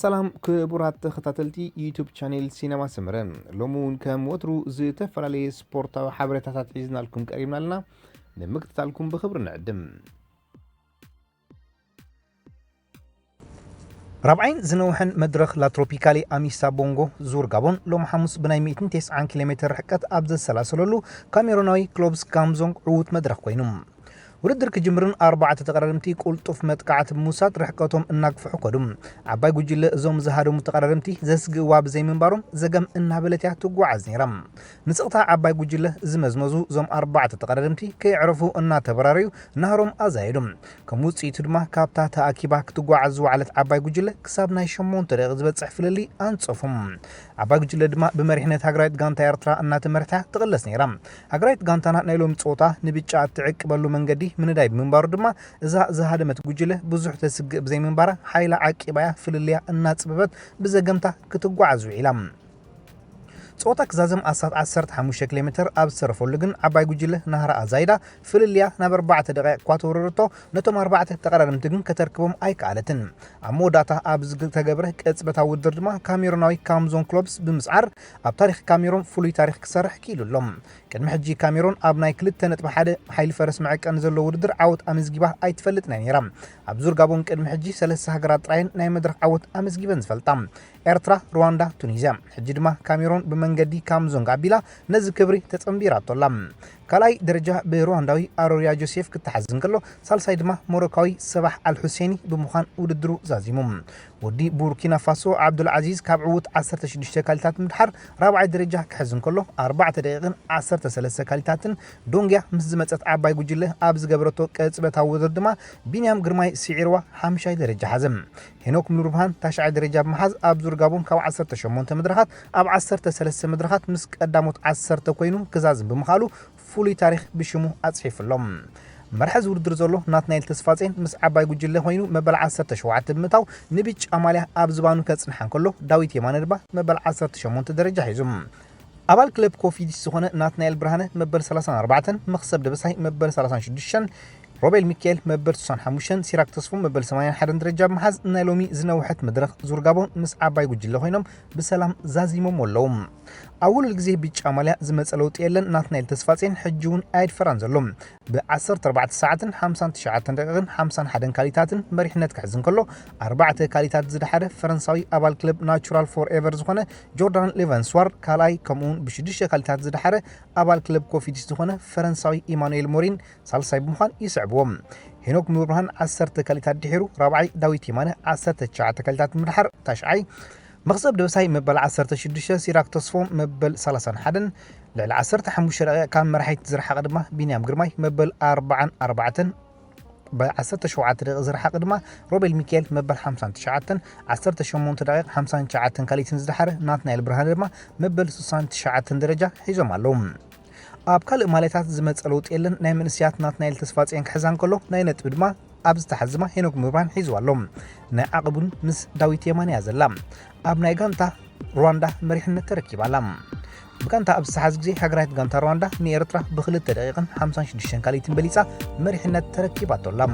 ሰላም ክቡራት ተኸታተልቲ ዩቱብ ቻኔል ሲነማ ሰመረ፣ ሎሚ እውን ከም ወትሩ ዝተፈላለየ ስፖርታዊ ሓበሬታታት ሒዝናልኩም ቀሪብና ኣለና። ንምክትታልኩም ብኽብሪ ንዕድም። ራብዓይን ዝነውሐን መድረኽ ላትሮፒካሊ ኣሚሳ ቦንጎ ዙር ጋቦን ሎም ሓሙስ ብናይ ሚእትን ተስዓን ኪሎ ሜትር ርሕቀት ኣብ ዘሰላሰለሉ፣ ካሜሮናዊ ክሎብስ ካምዞንግ ዕዉት መድረኽ ኮይኑ። ውድድር ክጅምርን ኣርባዕተ ተቐዳደምቲ ቁልጡፍ መጥቃዕቲ ብምውሳድ ርሕቀቶም እናግፍሑ ከዱ። ዓባይ ጉጅለ እዞም ዝሃደሙ ተቐዳደምቲ ዘስግእዋ ብዘይምንባሮም ዘገም እናበለት እያ ትጓዓዝ ነይራ። ንስቕታ ዓባይ ጉጅለ ዝመዝመዙ እዞም ኣርባዕተ ተቐዳደምቲ ከየዕረፉ እናተበራረዩ ናህሮም ኣዛየዱ። ከም ውፅኢቱ ድማ ካብታ ተኣኪባ ክትጓዓዝ ዝወዓለት ዓባይ ጉጅለ ክሳብ ናይ ሸሞንተ ደቂቕ ዝበፅሕ ፍልልይ ኣንፀፉ። ዓባይ ጉጅለ ድማ ብመሪሕነት ሃገራዊት ጋንታ ኤርትራ እናተመርሐት ትቕለስ ነይራ። ሃገራዊት ጋንታና ናይ ሎሚ ፀወታ ንብጫ እትዕቅበሉ መንገዲ ምንዳይ ብምንባሩ ድማ እዛ ዝሃደመት ጉጅለ ብዙሕ ተስግእ ብዘይምንባራ ሓይላ ዓቂባያ ፍልልያ እናፅበበት ብዘገምታ ክትጓዓዝ ውዒላ። ጸወታ ክዛዘም ኣስታት ዓሰርተ ሓሙሽተ ኪሎ ሜትር ኣብ ዝተረፈሉ ግን ዓባይ ጉጅለ ናህራ ኣዛይዳ ፍልልያ ናብ ኣርባዕተ ደቂቕ እኳ ተወረደቶ፣ ነቶም ኣርባዕተ ተቐዳደምቲ ግን ከተርክቦም ኣይከኣለትን። ኣብ መወዳእታ ኣብ ዝተገብረ ቅጽበታዊ ውድድር ድማ ካሜሮናዊ ካምዞን ክሎብስ ብምስዓር ኣብ ታሪኽ ካሜሮን ፍሉይ ታሪኽ ክሰርሕ ክኢሉ ኣሎ። ቅድሚ ሕጂ ካሜሮን ኣብ ናይ ክልተ ነጥቢ ሓደ ሓይሊ ፈረስ መዐቀኒ ዘለዎ ውድድር ዓወት ኣመዝጊባ ኣይትፈልጥን እያ ነይራ። ኣብ ዙር ጋቦን ቅድሚ ሕጂ ሰለስተ ሃገራት ጥራየን ናይ መድረኽ ዓወት ኣመዝጊበን ዝፈልጣ። ኤርትራ፣ ሩዋንዳ፣ ቱኒዝያ። ሕጂ ድማ ካሜሮን ብመንገዲ ካምዞንግ ኣቢላ ነዚ ክብሪ ተጸንቢራቶ ኣላ። ካልኣይ ደረጃ ብሩዋንዳዊ ኣሮሪያ ጆሴፍ ክተሓዝ እንከሎ፣ ሳልሳይ ድማ ሞሮካዊ ሰባሕ ኣልሑሴኒ ብምዃን ውድድሩ ዛዚሙ። ወዲ ቡርኪና ፋሶ ዓብዱል ዓዚዝ ካብ ዕዉት ዓሰርተ ሽዱሽተ ካሊታት ምድሓር ራብዓይ ደረጃ ክሕዝ እንከሎ፣ ኣርባዕተ ደቂቕን ዓሰርተ ሰለስተ ካሊታትን ዶንግያ ምስ ዝመጸት ዓባይ ጉጅለ ኣብ ዝገበረቶ ቅጽበታዊ ውድድር ድማ ቢንያም ግርማይ ስዒርዋ ሓምሻይ ደረጃ ሓዘ። ሄኖክ ሙሉብርሃን ታሽዓይ ደረጃ ብምሓዝ ኣብ ዙር ጋቦን ካብ ዓሰርተ ሸሞንተ መድረኻት ኣብ ዓሰርተ ሰለስተ መድረኻት ምስ ቀዳሞት ዓሰርተ ኮይኑ ክዛዝም ብምኽኣሉ ፍሉይ ታሪኽ ብሽሙ ኣጽሒፉ ኣሎ። መርሒ እዚ ውድድር ዘሎ ናትናኤል ተስፋጼን ምስ ዓባይ ጉጅለ ኮይኑ መበል ዓሰርተ ሸውዓተ ብምእታው ንብጫ ማልያ ኣብ ዝባኑ ከጽንሓ እንከሎ፣ ዳዊት የማነ ድማ መበል ዓሰርተ ሸሞንተ ደረጃ ሒዙ። ኣባል ክለብ ኮፊዲስ ዝኾነ ናትናኤል ብርሃነ መበል ሰላሳን ኣርባዕተን፣ መኽሰብ ደበሳይ መበል ሰላሳን ሽዱሽተን፣ ሮቤል ሚካኤል መበል ስሳን ሓሙሽተን፣ ሲራክ ተስፉ መበል ሰማንያን ሓደን ደረጃ ብምሓዝ ናይ ሎሚ ዝነውሐት መድረኽ ዙር ጋቦን ምስ ዓባይ ጉጅለ ኮይኖም ብሰላም ዛዚሞም ኣለዉ። ኣብ ውሉል ግዜ ብጫ ማልያ ዝመጸ ለውጢ የለን። ናትናኤል ተስፋጼን ሕጂ እውን ኣየድፈራን ዘሎ። ብ ዓሰርተ ኣርባዕተ ሰዓትን ሓምሳን ትሽዓተን ደቂቕን ሓምሳን ሓደን ካሊታትን መሪሕነት ክሕዝ እንከሎ፣ ኣርባዕተ ካሊታት ዝደሓረ ፈረንሳዊ ኣባል ክለብ ናቹራል ፎር ኤቨር ዝኾነ ጆርዳን ሌቫንስዋር ካልኣይ፣ ከምኡውን ብሽዱሽተ ካሊታት ዝደሓረ ኣባል ክለብ ኮፊዲስ ዝኾነ ፈረንሳዊ ኢማኑኤል ሞሪን ሳልሳይ ብምዃን ይስዕብዎ። ሄኖክ ሙሉብርሃን ዓሰርተ ካሊታት ድሒሩ ራብዓይ፣ ዳዊት የማነ ዓሰርተ ትሽዓተ ካሊታት ምድሓር ታሽዓይ፣ መኽሰብ ደበሳይ መበል ዓሰርተ ሽዱሽተ፣ ሲራክ ተስፎም መበል ሰላሳን ሓደን፣ ልዕሊ ዓሰርተ ሓሙሽተ ደቂቕ ካብ መራሒት ዝረሓቐ ድማ ቢንያም ግርማይ መበል ኣርባዓን ኣርባዕተን፣ ብ ዓሰርተ ሸውዓተ ደቂቕ ዝረሓቐ ድማ ሮቤል ሚካኤል መበል ሓምሳን ትሽዓተን፣ ዓሰርተ ሸሞንተ ደቂቕ ሓምሳን ትሽዓተን ካሊትን ዝደሓረ ናትናኤል ብርሃነ ድማ መበል ስሳን ትሽዓተን ደረጃ ሒዞም ኣለዉ። ኣብ ካልእ ማልያታት ዝመጸ ለውጢ የለን። ናይ መንእሰያት ናትናኤል ተስፋጽዮን ክሕዛ እንከሎ፣ ናይ ነጥቢ ድማ ኣብ ዝተሓዝማ ሄኖክ ሙሉብርሃን ሒዝዋ ኣሎ። ናይ ዓቐቡን ምስ ዳዊት የማነ እያ ዘላ። ኣብ ናይ ጋንታ ሩዋንዳ መሪሕነት ተረኪባ ኣላ። ብጋንታ ኣብ ዝተሓዝ ግዜ ሃገራዊት ጋንታ ሩዋንዳ ንኤርትራ ብክልተ ደቂቕን ሓምሳን ሽዱሽተን ካሊትን በሊጻ መሪሕነት ተረኪባቶ ኣላ።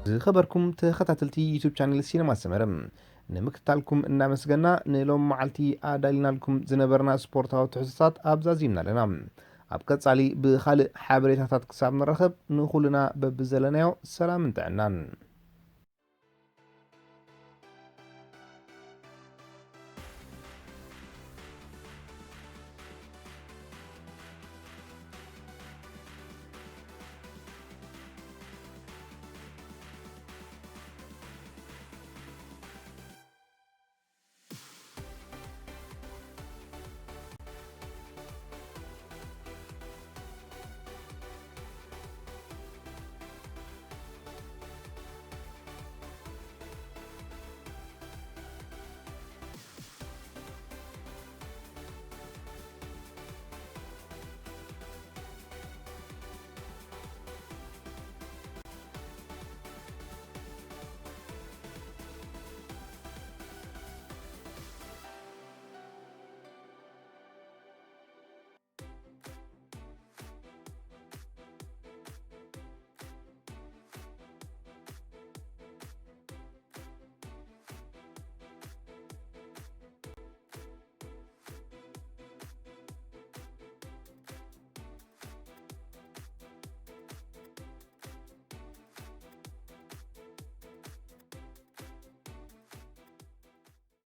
ዝኸበርኩም ተኸታተልቲ ዩቱብ ቻነል ሲነማ ሰመረ፣ ንምክትታልኩም እናመስገና፣ ንሎም መዓልቲ ኣዳሊናልኩም ዝነበርና ስፖርታዊ ትሕዝቶታት ኣብዛዚምና ኣለና። ኣብ ቀጻሊ ብኻልእ ሓበሬታታት ክሳብ ንራኸብ፣ ንኹልና በብዘለናዮ ሰላምን ጥዕናን።